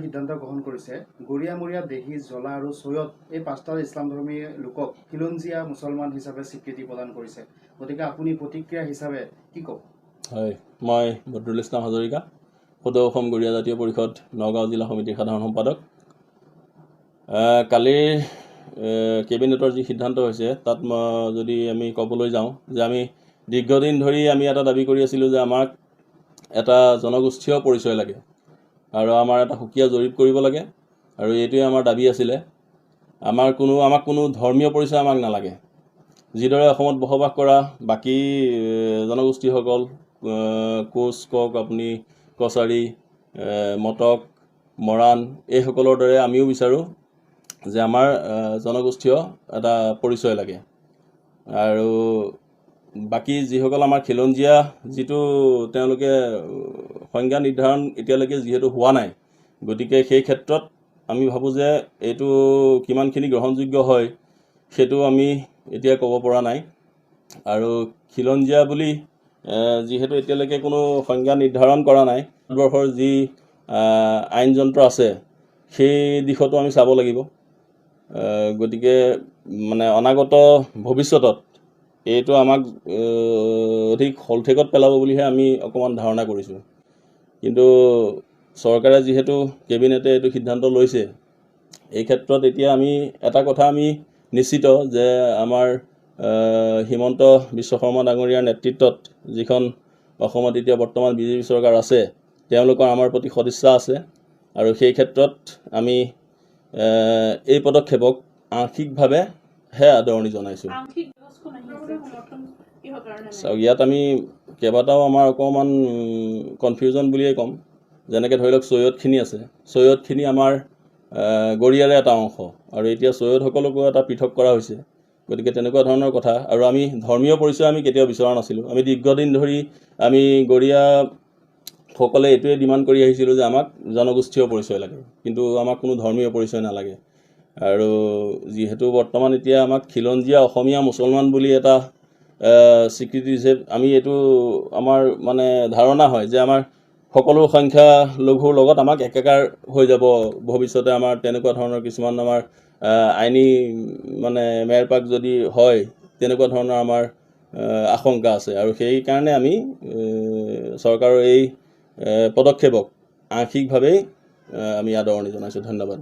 সিদ্ধান্ত গ্ৰহণ কৰিছে, গৰীয়ামৰীয়া, দেহী, জলা আৰু চৈয়দ এই পাঁচটা ইছলামধৰ্মী লোকক খিলঞ্জীয়া মুছলমান হিচাপে স্বীকৃতি প্ৰদান কৰিছে। গতিকে আপুনি প্ৰতিক্ৰিয়া হিচাপে কি ক'ব? হয়, মই বদৰুল ইছলাম হাজৰিকা, সদৌ অসম গৰীয়া জাতীয় পৰিষদ নগাঁও জিলা সমিতিৰ সাধাৰণ সম্পাদক। কালিৰ কেবিনেটৰ যি সিদ্ধান্ত হৈছে, তাত মই যদি আমি ক'বলৈ যাওঁ যে আমি দীৰ্ঘদিন ধৰি আমি এটা দাবী কৰি আছিলোঁ যে আমাক এটা জনগোষ্ঠীয় পৰিচয় লাগে আৰু আমাৰ এটা সুকীয়া জৰীপ কৰিব লাগে আৰু এইটোৱে আমাৰ দাবী আছিলে। আমাক কোনো ধৰ্মীয় পৰিচয় আমাক নালাগে। যিদৰে অসমত বসবাস কৰা বাকী জনগোষ্ঠীসকল, কোচ কওক আপুনি, কছাৰী, মটক, মৰাণ, এইসকলৰ দৰে আমিও বিচাৰোঁ যে আমাৰ জনগোষ্ঠীয় এটা পৰিচয় লাগে। আৰু বাকী যিসকল আমাৰ খিলঞ্জীয়া, যিটো তেওঁলোকে সংজ্ঞা নিৰ্ধাৰণ এতিয়ালৈকে যিহেতু হোৱা নাই, গতিকে সেই ক্ষেত্ৰত আমি ভাবোঁ যে এইটো কিমানখিনি গ্ৰহণযোগ্য হয়, সেইটো আমি এতিয়া ক'ব পৰা নাই। আৰু খিলঞ্জীয়া বুলি যিহেতু এতিয়ালৈকে কোনো সংজ্ঞা নিৰ্ধাৰণ কৰা নাই, ভাৰতবৰ্ষৰ যি আইন যন্ত্ৰ আছে, সেই দিশতো আমি চাব লাগিব। গতিকে মানে অনাগত ভৱিষ্যতত এইটো আমাক অধিক শলঠেকত পেলাব বুলিহে আমি অকণমান ধাৰণা কৰিছোঁ। কিন্তু চৰকাৰে যিহেতু কেবিনেটে এইটো সিদ্ধান্ত লৈছে, এই ক্ষেত্ৰত এতিয়া আমি এটা কথা আমি নিশ্চিত যে আমাৰ হিমন্ত বিশ্ব শৰ্মা ডাঙৰীয়াৰ নেতৃত্বত যিখন অসমত এতিয়া বৰ্তমান বিজেপি চৰকাৰ আছে, তেওঁলোকৰ আমাৰ প্ৰতি সদিচ্ছা আছে আৰু সেই ক্ষেত্ৰত আমি এই পদক্ষেপক আংশিকভাৱেহে আদৰণি জনাইছোঁ। আংশিক কাগজখন আহি আছে, সমৰ্থন কিহৰ কাৰণে নাই? চাওক, ইয়াত আমি কেইবাটাও আমাৰ অকণমান কনফিউজন বুলিয়ে ক'ম। যেনেকৈ ধৰি লওক চৈয়দখিনি আছে, চৈয়দখিনি আমাৰ গৰীয়াৰে এটা অংশ আৰু এতিয়া চৈয়দসকলকো এটা পৃথক কৰা হৈছে। গতিকে তেনেকুৱা ধৰণৰ কথা। আৰু আমি ধৰ্মীয় পৰিচয় আমি কেতিয়াও বিচৰা নাছিলোঁ। আমি দীৰ্ঘদিন ধৰি আমি গৰীয়াসকলে এইটোৱে ডিমাণ্ড কৰি আহিছিলোঁ যে আমাক জনগোষ্ঠীয় পৰিচয় লাগে, কিন্তু আমাক কোনো ধৰ্মীয় পৰিচয় নালাগে। আৰু যিহেতু বৰ্তমান এতিয়া আমাক খিলঞ্জীয়া অসমীয়া মুছলমান বুলি এটা স্বীকৃতি দিছে, আমি এইটো আমাৰ মানে ধাৰণা হয় যে আমাৰ সকলো সংখ্যালঘুৰ লগত আমাক একাকাৰ হৈ যাব ভৱিষ্যতে। আমাৰ তেনেকুৱা ধৰণৰ কিছুমান আমাৰ আইনী মানে মেৰপাক যদি হয়, তেনেকুৱা ধৰণৰ আমাৰ আশংকা আছে আৰু সেইকাৰণে আমি চৰকাৰৰ এই পদক্ষেপক আংশিকভাৱেই আমি আদৰণি জনাইছোঁ। ধন্যবাদ।